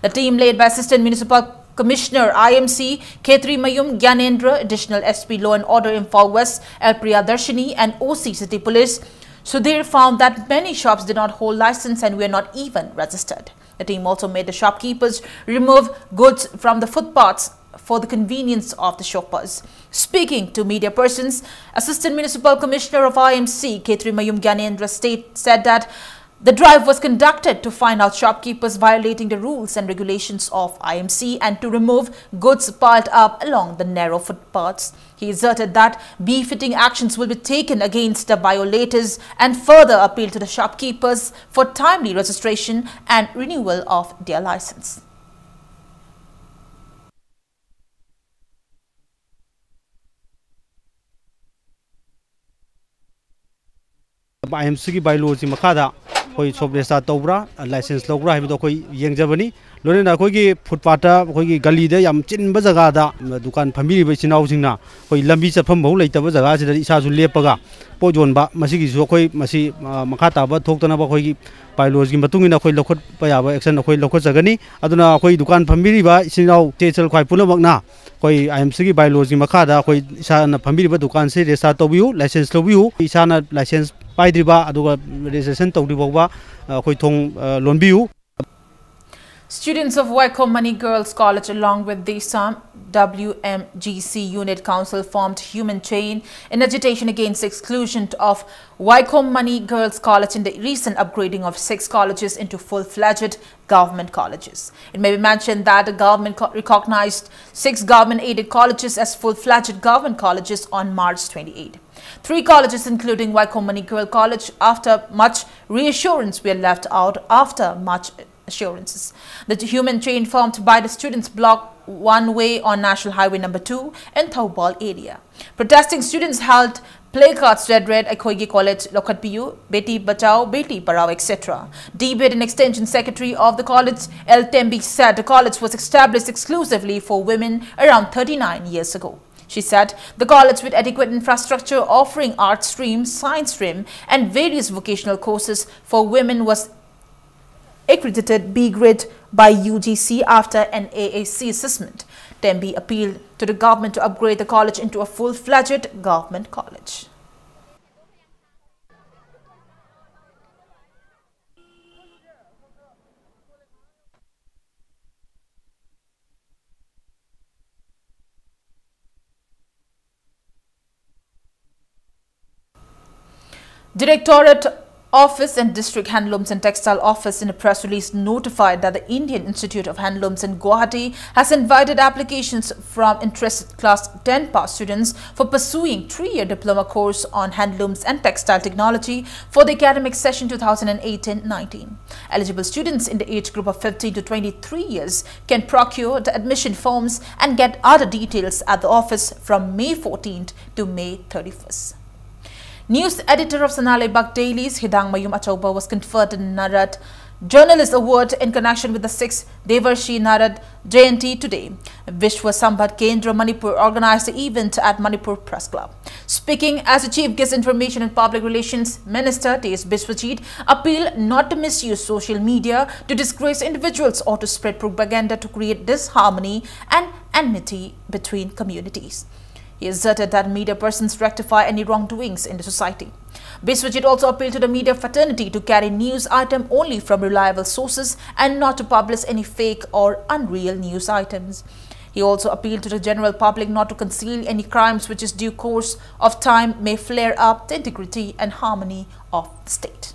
The team, led by Assistant Municipal Commissioner, I M C, Khetrimayum Gyanendra, Additional S P Law and Order, Imphal West, L Priyadarshini, and O C City Police Sudhir, found that many shops did not hold license and were not even registered. The team also made the shopkeepers remove goods from the footpaths for the convenience of the shoppers. Speaking to media persons, Assistant Municipal Commissioner of I M C, Khetrimayum Gyanendra, state, said that the drive was conducted to find out shopkeepers violating the rules and regulations of I M C and to remove goods piled up along the narrow footpaths. He asserted that befitting actions will be taken against the violators and further appeal to the shopkeepers for timely registration and renewal of their license. I M ꯁꯤꯒꯤ ꯕꯥꯏꯂꯣꯁꯤ ꯃꯈꯥꯗ ꯑꯩꯈꯣꯏ shop register ꯇꯧꯕ꯭ꯔꯥ, licence ꯂꯧꯕ꯭ꯔꯥ ꯍꯥꯏꯕꯗꯣ ꯑꯩꯈꯣꯏ ꯌꯦꯡꯖꯕꯅꯤ꯫ ꯂꯣꯏꯅꯅ ꯑꯩꯈꯣꯏꯒꯤ ꯐꯨꯠꯄꯥꯠꯇ, ꯑꯩꯈꯣꯏꯒꯤ ꯒꯂꯤꯗ ꯌꯥꯝ ꯆꯤꯟꯕ ꯖꯒꯥꯗ ꯗꯨꯀꯥꯟ ꯐꯝꯕꯤꯔꯤꯕ ꯏꯆꯤꯟ ꯏꯅꯥꯎꯁꯤꯡꯅ ꯑꯩꯈꯣꯏ ꯂꯝꯕꯤ ꯆꯠꯐꯝ ꯐꯥꯎ ꯂꯩꯇꯕ ꯖꯒꯥꯁꯤꯗ ꯏꯁꯥꯁꯨ ꯂꯦꯞꯄꯒ ꯄꯣꯠ ꯌꯣꯟꯕ, ꯃꯁꯤꯒꯤꯁꯨ ꯑꯩꯈꯣꯏ ꯃꯁꯤ, ꯑ, ꯃꯈꯥ ꯇꯥꯕ ꯊꯣꯛꯇꯅꯕ ꯑꯩꯈꯣꯏꯒꯤ ꯕꯥꯏꯂꯣꯁꯀꯤ ꯃꯇꯨꯡ ꯏꯟꯅ ꯑꯩꯈꯣꯏ ꯂꯧꯈꯠꯄ ꯌꯥꯕ ꯑꯦꯛꯁꯟ ꯑꯩꯈꯣꯏ ꯂꯧꯈꯠꯆꯒꯅꯤ꯫ ꯑꯗꯨꯅ ꯑꯩꯈꯣꯏ ꯗꯨꯀꯥꯟ ꯐꯝꯕꯤꯔꯤꯕ ꯏꯆꯤꯟ ꯏꯅꯥꯎ ꯏꯆꯦ ꯏꯆꯜ ꯈ꯭ꯋꯥꯏ ꯄꯨꯝꯅꯃꯛꯅ ꯑꯩꯈꯣꯏ ꯑꯥꯏ ꯑꯦꯝ ꯁꯤꯒꯤ ꯕꯥꯏꯂꯣꯁꯀꯤ ꯃꯈꯥꯗ ꯑꯩꯈꯣꯏ ꯏꯁꯥꯅ ꯐꯝꯕꯤꯔꯤꯕ ꯗꯨꯀꯥꯟꯁꯤ ꯔꯦꯖꯤꯁꯇꯥꯔ ꯇꯧꯕꯤꯌꯨ, ꯂꯥꯏꯁꯦꯟꯁ ꯂꯧꯕꯤꯌꯨ꯫ ꯏꯁꯥꯅ ꯂꯥꯏꯁꯦꯟꯁ ꯄꯥꯏꯗ꯭ꯔꯤꯕ ꯑꯗꯨꯒ ꯔꯦꯖꯤꯁꯇ꯭ꯔꯦꯁꯟ ꯇꯧꯗ꯭ꯔꯤ ꯐꯥꯎꯕ, ꯑ, ꯑꯩꯈꯣꯏ ꯊꯣꯡ, ꯑ, ꯂꯣꯟꯕꯤꯌꯨ꯫ Students of Waikhom Mani Girls College, along with the Assam W M G C Unit Council, formed human chain in agitation against the exclusion of Waikhom Mani Girls College in the recent upgrading of six colleges into full-fledged government colleges. It may be mentioned that the government co- recognized six government-aided colleges as full-fledged government colleges on March twenty-eighth. Three colleges, including Waikhom Mani Girl College, after much reassurance, were left out after much assurances. The human chain formed by the students blocked one way on National Highway number two in Thoubal area. Protesting students held Placards that read, "ꯑꯩꯈꯣꯏꯒꯤ college ꯂꯧꯈꯠꯄꯤꯌꯨ," "Beti Bachao, Beti Padhao," et cetera. Debate and Extension Secretary of the college, L Tembi, said the college was established exclusively for women around thirty-nine years ago. She said the college, with adequate infrastructure offering art stream, science stream, and various vocational courses for women, was accredited B grade by U G C after an A A C assessment. Tembi appealed to the government to upgrade the college into a full-fledged government college. Directorate Office and District Handlooms and Textile Office, in a press release, notified that the Indian Institute of Handlooms in Guwahati has invited applications from interested class ten pass students for pursuing three-year diploma course on handlooms and textile technology for the academic session two thousand eighteen nineteen. Eligible students in the age group of fifteen to twenty-three years can procure the admission forms and get other details at the office from May fourteenth to May thirty-first. News editor of Sanaleibak Dailies, Hidangmayum Achauba, was conferred the Narad Journalist Award in connection with the sixth Devarshi Narad Jayanti today. Vishwa Sambat Kendra Manipur organized the event at Manipur Press Club. Speaking as the Chief Guest, Information and Public Relations Minister T S Biswajit appealed not to misuse social media to disgrace individuals or to spread propaganda to create disharmony and enmity between communities. He asserted that media persons rectify any wrongdoings in the society. Biswajit also appealed to the media fraternity to carry news item only from reliable sources and not to publish any fake or unreal news items. He also appealed to the general public not to conceal any crimes which, in due course of time, may flare up the integrity and harmony of the state.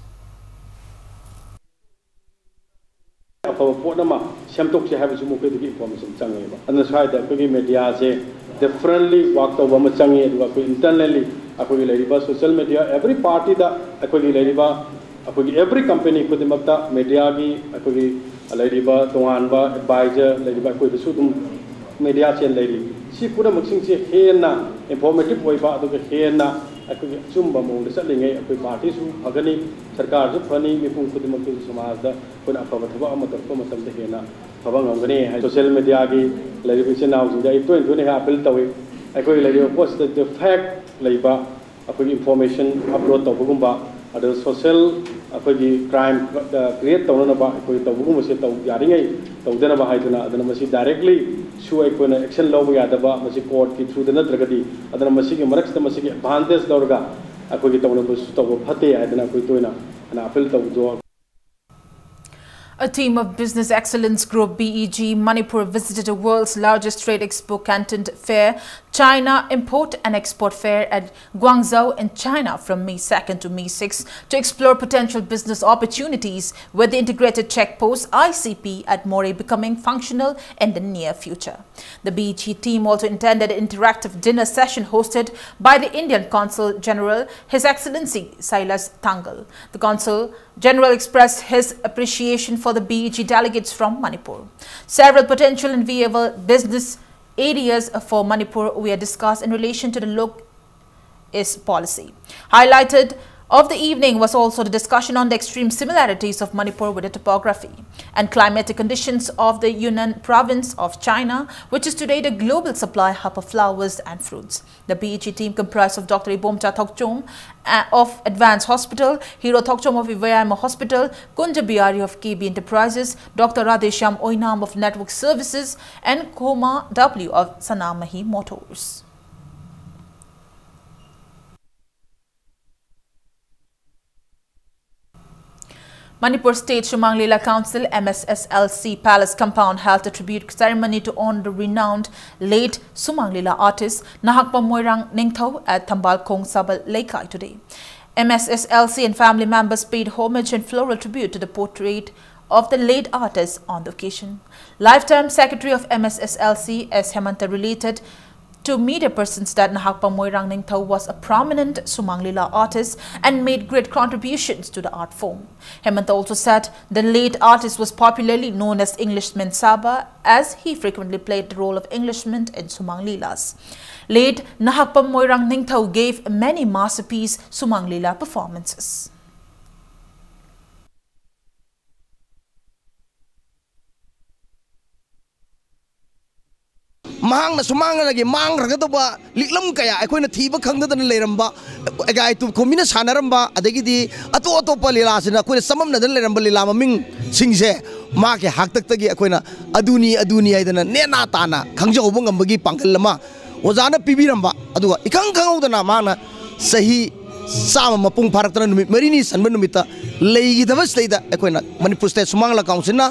ꯑꯐꯕ ꯄꯣꯠ ꯑꯃ ꯁꯦꯝꯗꯣꯛꯁꯦ ꯍꯥꯏꯕꯁꯨ ꯃꯈꯣꯏꯗꯒꯤ information ꯆꯪꯉꯦꯕ꯫ ꯑꯗꯨꯅ ꯁ꯭ꯋꯥꯏꯗ ꯑꯩꯈꯣꯏꯒꯤ media ꯁꯦ differently work ꯇꯧꯕ ꯑꯃ ꯆꯪꯉꯤ꯫ ꯑꯗꯨꯒ ꯑꯩꯈꯣꯏ internally ꯑꯩꯈꯣꯏꯒꯤ ꯂꯩꯔꯤꯕ social media, every party ꯗ ꯑꯩꯈꯣꯏꯒꯤ ꯂꯩꯔꯤꯕ, ꯑꯩꯈꯣꯏꯒꯤ every company ꯈꯨꯗꯤꯡꯃꯛꯇ media ꯒꯤ ꯑꯩꯈꯣꯏꯒꯤ ꯂꯩꯔꯤꯕ ꯇꯣꯉꯥꯟꯕ advisor ꯂꯩꯔꯤꯕ ꯑꯩꯈꯣꯏꯗꯁꯨ ꯑꯗꯨꯝ media cell ꯂꯩꯔꯤ꯫ ꯁꯤ ꯄꯨꯝꯅꯃꯛꯁꯤꯡꯁꯦ ꯍꯦꯟꯅ informative ꯑꯣꯏꯕ, ꯑꯗꯨꯒ ꯍꯦꯟꯅ ꯑꯩꯈꯣꯏꯒꯤ ꯑꯆꯨꯝꯕ ꯃꯑꯣꯡꯗ ꯆꯠꯂꯤꯉꯩ ꯑꯩꯈꯣꯏ ꯄꯥꯔꯇꯤꯁꯨ ꯐꯒꯅꯤ, ꯁꯔꯀꯥꯔꯁꯨ ꯐꯅꯤ, ꯃꯤꯄꯨꯝ ꯈꯨꯗꯤꯡꯃꯛꯀꯤꯁꯨ ꯁꯃꯥꯖꯗ ꯑꯩꯈꯣꯏꯅ ꯑꯐꯕ ꯊꯕꯛ ꯑꯃ ꯇꯧꯔꯛꯄ ꯃꯇꯝꯗ ꯍꯦꯟꯅ ꯐꯕ ꯉꯝꯒꯅꯤ ꯍꯥꯏ꯫ ꯁꯣꯁꯤꯌꯦꯜ ꯃꯦꯗꯤꯌꯥꯒꯤ ꯂꯩꯔꯤꯕ ꯏꯆꯤꯟ ꯏꯅꯥꯎꯁꯤꯡꯗ ꯑꯩ ꯇꯣꯏꯅ ꯇꯣꯏꯅ ꯍꯦꯛ ꯑꯄꯤꯜ ꯇꯧꯏ꯫ ꯑꯩꯈꯣꯏꯒꯤ ꯂꯩꯔꯤꯕ ꯄꯣꯠꯁꯤꯗ ꯐꯦꯛ ꯂꯩꯕ ꯑꯩꯈꯣꯏꯒꯤ ꯏꯟꯐꯣꯔꯃꯦꯁꯟ ꯑꯞꯂꯣꯗ ꯇꯧꯕꯒꯨꯝꯕ, ꯑꯗꯨꯒ ꯁꯣꯁꯤꯌꯦꯜ ꯑꯩꯈꯣꯏꯒꯤ ꯀ꯭ꯔꯥꯏꯝ ꯀ꯭ꯔꯤꯌꯦꯠ ꯇꯧꯅꯅꯕ ꯑꯩꯈꯣꯏ ꯇꯧꯕꯒꯨꯝꯕꯁꯦ ꯇꯧ ꯌꯥꯔꯤꯉꯩ ꯇꯧꯗꯅꯕ ꯍꯥꯏꯗꯨꯅ, ꯑꯗꯨꯅ ꯃꯁꯤ ꯗꯥꯏꯔꯦꯛꯂꯤ ꯁꯨ ꯑꯩꯈꯣꯏꯅ ꯑꯦꯛꯁꯟ ꯂꯧꯕ ꯌꯥꯗꯕ, ꯃꯁꯤ ꯀꯣꯔꯠꯀꯤ ꯊ꯭ꯔꯨꯗ ꯅꯠꯇ꯭ꯔꯒꯗꯤ, ꯑꯗꯨꯅ ꯃꯁꯤꯒꯤ ꯃꯔꯛꯁꯤꯗ ꯃꯁꯤꯒꯤ ꯑꯦꯗꯚꯥꯟꯇꯦꯖ ꯂꯧꯔꯒ ꯑꯩꯈꯣꯏꯒꯤ ꯇꯧꯅꯕꯁꯨ ꯇꯧꯕ ꯐꯠꯇꯦ ꯍꯥꯏꯗꯅ ꯑꯩꯈꯣꯏ ꯇꯣꯏꯅ ꯑꯅ ꯑꯄꯤꯜ ꯇꯧꯕꯗꯣ꯫ A team of Business Excellence Group, B E G, Manipur visited the world's largest trade expo, Canton Fair, China Import and Export Fair at Guangzhou in China from May second to May sixth to explore potential business opportunities with the Integrated Check Post, I C P, at Moreh becoming functional in the near future. The B E G team also attended an interactive dinner session hosted by the Indian Consul General, His Excellency Silas Tangal. The Consul General expressed his appreciation for the B E G delegates from Manipur. Several potential and viable business areas for Manipur were discussed in relation to the Lok Is policy. Highlighted of the evening was also the discussion on the extreme similarities of Manipur with the topography and climatic conditions of the Yunnan province of China, which is today the global supply hub of flowers and fruits. The B E G team, comprised of Doctor Ibomcha Thokchom, uh, of Advanced Hospital, Hero Thokchom of Ivayama Hospital, Kunja Bihari of K B Enterprises, Doctor Radheshyam Oinam of Network Services, and Koma W of Sanamahi Motors. Manipur State Sumang Lila Council, M S S L C, Palace Compound held a tribute ceremony to honor the renowned late Sumang Lila artist Nahakpa Moirang Ningthou at Thambal Khong Sabal Leikai today. M S S L C and family members paid homage and floral tribute to the portrait of the late artist on the occasion. Lifetime Secretary of M S S L C, S Hemanta, related To media persons that Nahakpam Moirang Ningthau was a prominent Sumang Lila artist and made great contributions to the art form. Hemanta also said the late artist was popularly known as Englishman Saba, as he frequently played the role of Englishman in Sumang Lilas. Late Nahakpam Moirang Ningthau gave many masterpiece Sumang Lila performances. ꯃꯍꯥꯛꯅ ꯁꯨꯃꯥꯡꯂꯒꯤ ꯃꯥꯡꯈ꯭ꯔꯒꯗꯧꯕ ꯂꯤꯛꯂꯝ ꯀꯌꯥ ꯑꯩꯈꯣꯏꯅ ꯊꯤꯕ ꯈꯪꯗꯗꯅ ꯂꯩꯔꯝꯕ, ꯑꯦꯒꯥꯏ two ꯈꯣꯃꯤꯅ ꯁꯥꯟꯅꯔꯝꯕ, ꯑꯗꯒꯤꯗꯤ ꯑꯇꯣꯞ ꯑꯇꯣꯞꯄ ꯂꯤꯂꯥꯁꯤꯅ ꯑꯩꯈꯣꯏꯅ ꯆꯃꯝꯅꯗꯅ ꯂꯩꯔꯝꯕ ꯂꯤꯂꯥ ꯃꯃꯤꯡꯁꯤꯡꯁꯦ ꯃꯥꯒꯤ ꯍꯥꯛꯇꯛꯇꯒꯤ ꯑꯩꯈꯣꯏꯅ ꯑꯗꯨꯅꯤ ꯑꯗꯨꯅꯤ ꯍꯥꯏꯗꯅ ꯅꯦꯅꯥ ꯇꯥꯅ ꯈꯪꯖꯍꯧꯕ ꯉꯝꯕꯒꯤ ꯄꯥꯡꯒꯜ ꯑꯃ ꯑꯣꯖꯥꯅ ꯄꯤꯕꯤꯔꯝꯕ, ꯑꯗꯨꯒ ꯏꯈꯪ ꯈꯪꯍꯧꯗꯅ ꯃꯥꯅ ꯆꯍꯤ ꯆꯥꯝꯃ ꯃꯄꯨꯡ ꯐꯥꯔꯛꯇꯅ ꯅꯨꯃꯤꯠ ꯃꯔꯤꯅꯤ ꯆꯟꯕ ꯅꯨꯃꯤꯠꯇ ꯂꯩꯈꯤꯗꯕꯁꯤꯗꯩꯗ ꯑꯩꯈꯣꯏꯅ ꯃꯅꯤꯄꯨꯔ ꯁ꯭ꯇꯦꯠ ꯁꯨꯃꯥꯡ ꯂꯤꯂꯥ ꯀꯥꯎꯟꯁꯤꯜꯅ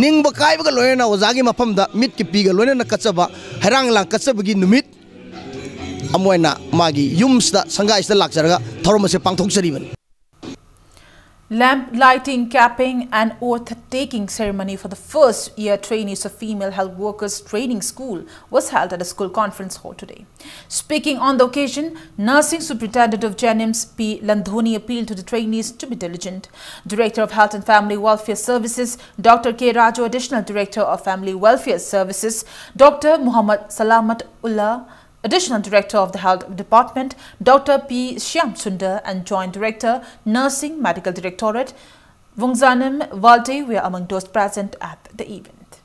ꯅꯤꯡꯕ ꯀꯥꯏꯕꯒ ꯂꯣꯏꯅꯅ ꯑꯣꯖꯥꯒꯤ ꯃꯐꯝꯗ ꯃꯤꯠꯀꯤ ꯄꯤꯒ ꯂꯣꯏꯅꯅ ꯀꯠꯆꯕ, ꯍꯩꯔꯥꯡ ꯂꯥꯡ ꯀꯠꯆꯕꯒꯤ ꯅꯨꯃꯤꯠ ꯑꯃ ꯑꯣꯏꯅ ꯃꯥꯒꯤ ꯌꯨꯝꯁꯤꯗ, ꯁꯪꯒꯥꯏꯁꯤꯗ ꯂꯥꯛꯆꯔꯒ ꯊꯧꯔꯝ ꯑꯁꯤ ꯄꯥꯡꯊꯣꯛꯆꯔꯤꯕꯅꯤ꯫ Lamp lighting, capping, and oath taking ceremony for the first year trainees of Female Health Workers Training School was held at the school conference hall today. Speaking on the occasion, Nursing Superintendent of JNIMS P Landhoni appealed to the trainees to be diligent. Director of Health and Family Welfare Services, Doctor K Raju, Additional Director of Family Welfare Services, Doctor Muhammad Salamat Ullah, Additional Director of the Health Department, Doctor P Shyam Sundar, and Joint Director, Nursing, Medical Directorate, Vungzanim Valde, were among those present at the event.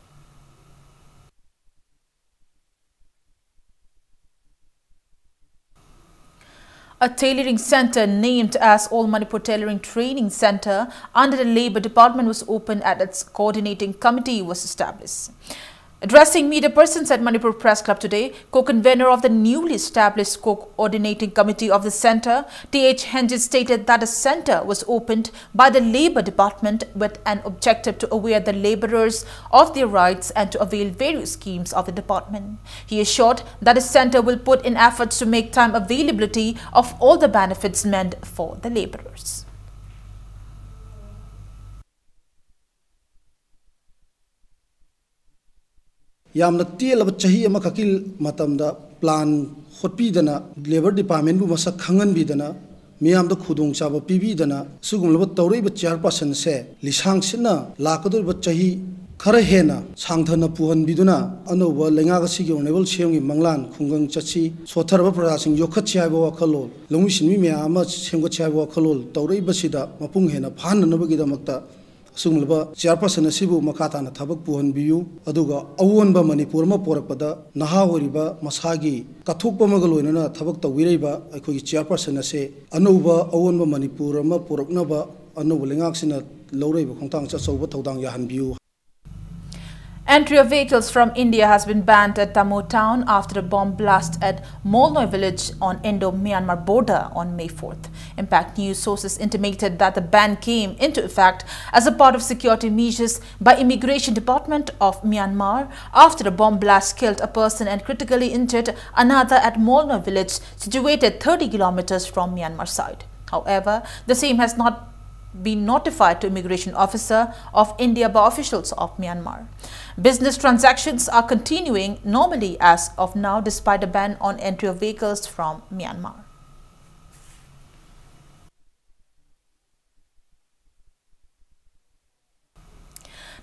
A tailoring center named as All Manipur Tailoring Training Center under the Labour Department was opened and its coordinating committee was established. Addressing media persons at Manipur Press Club today, co-convener of the newly established coordinating committee of the center, T H Henjit, stated that the center was opened by the Labour Department with an objective to aware the labourers of their rights and to avail various schemes of the department. He assured that the center will put in efforts to make time availability of all the benefits meant for the labourers. ꯌꯥꯝꯅ ꯇꯦꯜꯂꯕ ꯆꯍꯤ ꯑꯃꯈꯛꯀꯤ ꯃꯇꯝꯗ plan ꯍꯣꯠꯄꯤꯗꯅ, Labour Department ꯕꯨ ꯃꯁꯛ ꯈꯪꯍꯟꯕꯤꯗꯅ, ꯃꯤꯌꯥꯝꯗ ꯈꯨꯗꯣꯡꯆꯥꯕ ꯄꯤꯕꯤꯗꯅ, ꯑꯁꯤꯒꯨꯝꯂꯕ ꯇꯧꯔꯛꯏꯕ chairperson ꯑꯁꯦ ꯂꯤꯁꯥꯡ ꯁꯤꯠꯅ ꯂꯥꯛꯀꯗꯧꯔꯤꯕ ꯆꯍꯤ ꯈꯔ ꯍꯦꯟꯅ ꯁꯥꯡꯊꯅ ꯄꯨꯍꯟꯕꯤꯗꯨꯅ, ꯑꯅꯧꯕ ꯂꯩꯉꯥꯛ ꯑꯁꯤꯒꯤ honourable C M ꯒꯤ ꯃꯪꯂꯥꯟ ꯈꯨꯡꯒꯪ ꯆꯠꯁꯤ, ꯁꯣꯠꯊꯔꯕ ꯄ꯭ꯔꯖꯥꯁꯤꯡ ꯌꯣꯛꯈꯠꯁꯤ ꯍꯥꯏꯕ ꯋꯥꯈꯜꯂꯣꯟ, ꯂꯧꯃꯤ ꯁꯤꯟꯃꯤ ꯃꯌꯥꯝ ꯑꯃ ꯁꯦꯝꯒꯠꯁꯤ ꯍꯥꯏꯕ ꯋꯥꯈꯜꯂꯣꯟ ꯇꯧꯔꯛꯏꯕꯁꯤꯗ ꯃꯄꯨꯡ ꯍꯦꯟꯅ ꯐꯥꯍꯟꯅꯅꯕꯒꯤꯗꯃꯛꯇ ꯑꯁꯤꯒꯨꯝꯂꯕ chairperson ꯑꯁꯤꯕꯨ ꯃꯈꯥ ꯇꯥꯅ ꯊꯕꯛ ꯄꯨꯍꯟꯕꯤꯌꯨ, ꯑꯗꯨꯒ ꯑꯑꯣꯟꯕ ꯃꯅꯤꯄꯨꯔ ꯑꯃ ꯄꯣꯔꯛꯄꯗ ꯅꯍꯥ ꯑꯣꯏꯔꯤꯕ ꯃꯁꯥꯒꯤ ꯀꯠꯊꯣꯛꯄ ꯑꯃꯒ ꯂꯣꯏꯅꯅ ꯊꯕꯛ ꯇꯧꯕꯤꯔꯛꯏꯕ ꯑꯩꯈꯣꯏꯒꯤ chairperson ꯑꯁꯦ ꯑꯅꯧꯕ ꯑꯑꯣꯟꯕ ꯃꯅꯤꯄꯨꯔ ꯑꯃ ꯄꯨꯔꯛꯅꯕ ꯑꯅꯧꯕ ꯂꯩꯉꯥꯛꯁꯤꯅ ꯂꯧꯔꯛꯏꯕ ꯈꯣꯡꯊꯥꯡꯁꯦ ꯑꯆꯧꯕ ꯊꯧꯗꯥꯡ ꯌꯥꯍꯟꯕꯤꯌꯨ꯫ Entry of vehicles from India has been banned at Tamu town after a bomb blast at Molnoi village on Indo-Myanmar border on May fourth. Impact News sources intimated that the ban came into effect as a part of security measures by Immigration Department of Myanmar after a bomb blast killed a person and critically injured another at Molnoi village, situated thirty kilometers from Myanmar side. However, the same has not been notified to immigration officer of India by officials of Myanmar. Business transactions are continuing normally as of now despite a ban on entry of vehicles from Myanmar.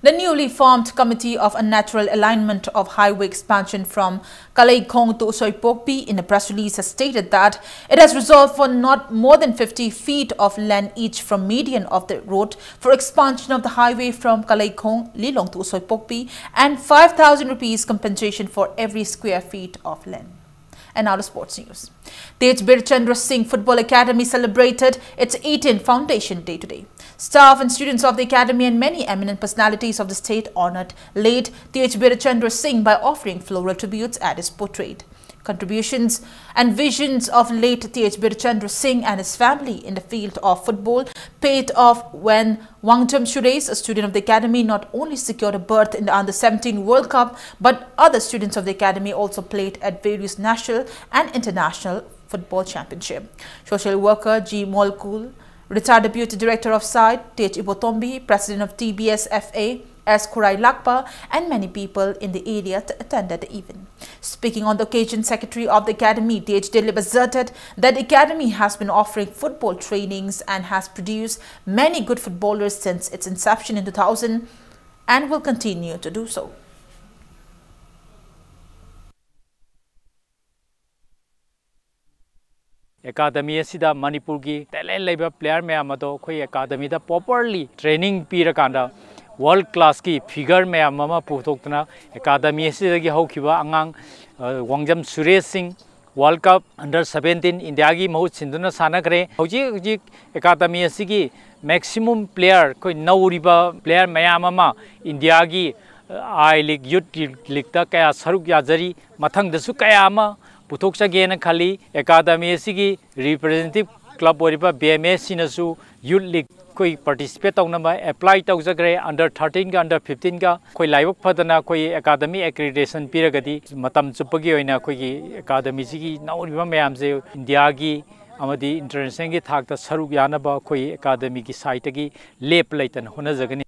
The newly formed Committee of a Natural Alignment of Highway Expansion from Kaleikhong to Usoipokpi in a press release has stated that it has resolved for not more than fifty feet of land each from median of the road for expansion of the highway from Kaleikhong, Lilong to Usoipokpi and five thousand rupees compensation for every square feet of land. And now to sports news. Tej Birchandra Singh Football Academy celebrated its eighteenth Foundation Day today. Staff and students of the academy and many eminent personalities of the state honored late Tej Birchandra Singh by offering floral tributes at his portrait. Contributions and visions of late Tej Birchandra Singh and his family in the field of football paid off when Wangjam Suresh, a student of the academy, not only secured a berth in the under seventeen World Cup, but other students of the academy also played at various national and international football championship. Social worker G. Molkul, retired Deputy Director of site, Tej Ibotombi, President of T B S F A, S. Khurai Lakpa, and many people in the area t- attended the event. Speaking on the occasion, Secretary of the Academy, T H Dilip, asserted that the Academy has been offering football trainings and has produced many good footballers since its inception in two thousand and will continue to do so. Academy ꯑꯁꯤꯗ ꯃꯅꯤꯄꯨꯔꯒꯤ talent ꯂꯩꯕ player ꯃꯌꯥꯝ ꯑꯗꯣ ꯑꯩꯈꯣꯏ ꯑꯦꯀꯥꯗꯃꯤꯗ properly training ꯄꯤꯔꯀꯥꯟꯗ world ꯀ꯭ꯂꯥꯁꯀꯤ figure ꯃꯌꯥꯝ ꯑꯃ ꯄꯨꯊꯣꯛꯇꯨꯅ ꯑꯦꯀꯥꯗꯃꯤ ꯑꯁꯤꯗꯒꯤ ꯍꯧꯈꯤꯕ ꯑꯉꯥꯡ ꯋꯥꯡꯖꯝ ꯁꯨꯔꯦꯁ ꯁꯤꯡ ꯋꯥꯔꯜ ꯀꯞ ꯑꯟꯗꯔ ꯁꯕꯦꯟꯇꯤꯟ ꯏꯟꯗꯤꯌꯥꯒꯤ ꯃꯍꯨꯠ ꯁꯤꯟꯗꯨꯅ ꯁꯥꯟꯅꯈ꯭ꯔꯦ꯫ ꯍꯧꯖꯤꯛ ꯍꯧꯖꯤꯛ ꯑꯦꯀꯥꯗꯃꯤ ꯑꯁꯤꯒꯤ ꯃꯦꯛꯁꯤꯃꯝ ꯄ꯭ꯂꯦꯌꯔ ꯑꯩꯈꯣꯏ ꯅꯧꯔꯤꯕ ꯄ꯭ꯂꯦꯌꯔ ꯃꯌꯥꯝ ꯑꯃ ꯏꯟꯗꯤꯌꯥꯒꯤ ꯑꯥꯏ ꯂꯤꯒ ꯌꯨꯠ ꯂꯤꯒꯇ ꯀꯌꯥ ꯁꯔꯨꯛ ꯌꯥꯖꯔꯤ꯫ ꯃꯊꯪꯗꯁꯨ ꯀꯌꯥ ꯑꯃ ꯄꯨꯊꯣꯛꯆꯒꯦꯅ ꯈꯜꯂꯤ꯫ ꯑꯦꯀꯥꯗꯃꯤ ꯑꯁꯤꯒꯤ ꯔꯤꯄ꯭ꯔꯖꯦꯟꯇꯦꯇꯤꯚ ꯀ꯭ꯂꯕ ꯑꯣꯏꯔꯤꯕ ꯕꯤ ꯑꯦꯝ ꯑꯦꯁ ꯁꯤꯅꯁꯨ ꯌꯨꯠ ꯂꯤꯒ ꯑꯩꯈꯣꯏ ꯄꯥꯔꯇꯤꯁꯤꯄꯦꯠ ꯇꯧꯅꯕ ꯑꯦꯄ꯭ꯂꯥꯏ ꯇꯧꯖꯈ꯭ꯔꯦ꯫ ꯑꯟꯗꯔ ꯊꯥꯔꯇꯤꯟꯒ ꯑꯟꯗꯔ ꯐꯤꯐꯇꯤꯟꯒ ꯑꯩꯈꯣꯏ ꯂꯥꯏꯕꯛ ꯐꯗꯅ ꯑꯩꯈꯣꯏ ꯑꯦꯀꯥꯗꯃꯤ ꯑꯦꯀ꯭ꯔꯤꯗꯦꯁꯟ ꯄꯤꯔꯒꯗꯤ ꯃꯇꯝ ꯆꯨꯞꯄꯒꯤ ꯑꯣꯏꯅ ꯑꯩꯈꯣꯏꯒꯤ ꯑꯦꯀꯥꯗꯃꯤꯁꯤꯒꯤ ꯅꯧꯔꯤꯕ ꯃꯌꯥꯝꯁꯦ ꯏꯟꯗꯤꯌꯥꯒꯤ ꯑꯃꯗꯤ ꯏꯟꯇꯔꯅꯦꯁꯅꯦꯜꯒꯤ ꯊꯥꯛꯇ ꯁꯔꯨꯛ ꯌꯥꯅꯕ ꯑꯩꯈꯣꯏ ꯑꯦꯀꯥꯗꯃꯤꯒꯤ ꯁꯥꯏꯠꯇꯒꯤ ꯂꯦꯞꯄ ꯂꯩꯇꯅ ꯍꯣꯠꯅꯖꯒꯅꯤ꯫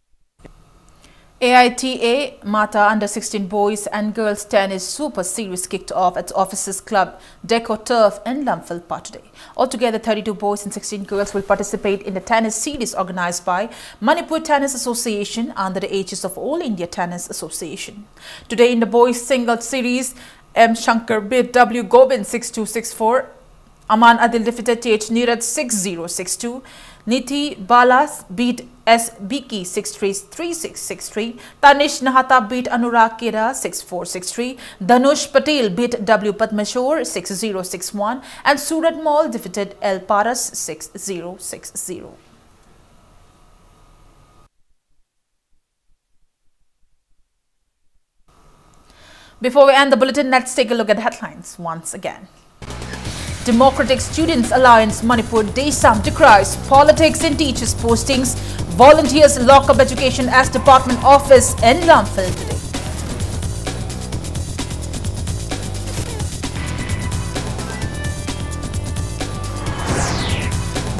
A I T A Mata Under sixteen Boys and Girls Tennis Super Series kicked off at Officers Club Deco Turf in Lamphel Park today. Altogether, thirty-two boys and sixteen girls will participate in the tennis series organized by Manipur Tennis Association under the aegis of All India Tennis Association. Today, in the boys' singles series, M Shankar beat W Govind six two six four, Aman Adil defeated T H Niraj six zero six two, Niti Bala beat S Biki six three three six six three, Tanish Nahata beat Anurag Keda six four six three, Danush Patel beat W Padmashore six zero six one, and Surat Mall defeated L Paras six zero six zero. Before we end the bulletin, let's take a look at the headlines once again. Democratic Students Alliance Manipur DESAM decries politics in teachers' postings, volunteers lock up education as department office in Lamphel today.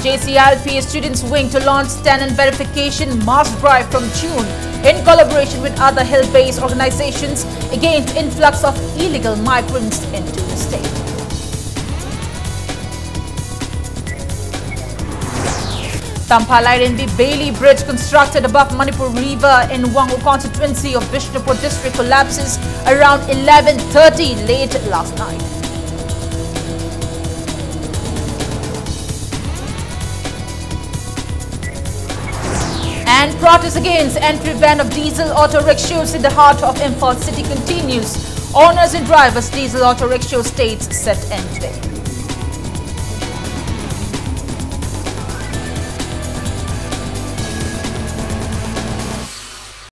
J C I L P A Students Wing to launch tenant verification mass drive from June in collaboration with other hill-based organizations against influx of illegal migrants into the state. Tampha Lairenbi Bailey Bridge constructed above Manipur River in Wangoo constituency of Bishnupur district collapses around eleven thirty late last night. And protest against entry ban of diesel auto rickshaws in the heart of Imphal city continues. Owners and drivers diesel auto rickshaw states set end today.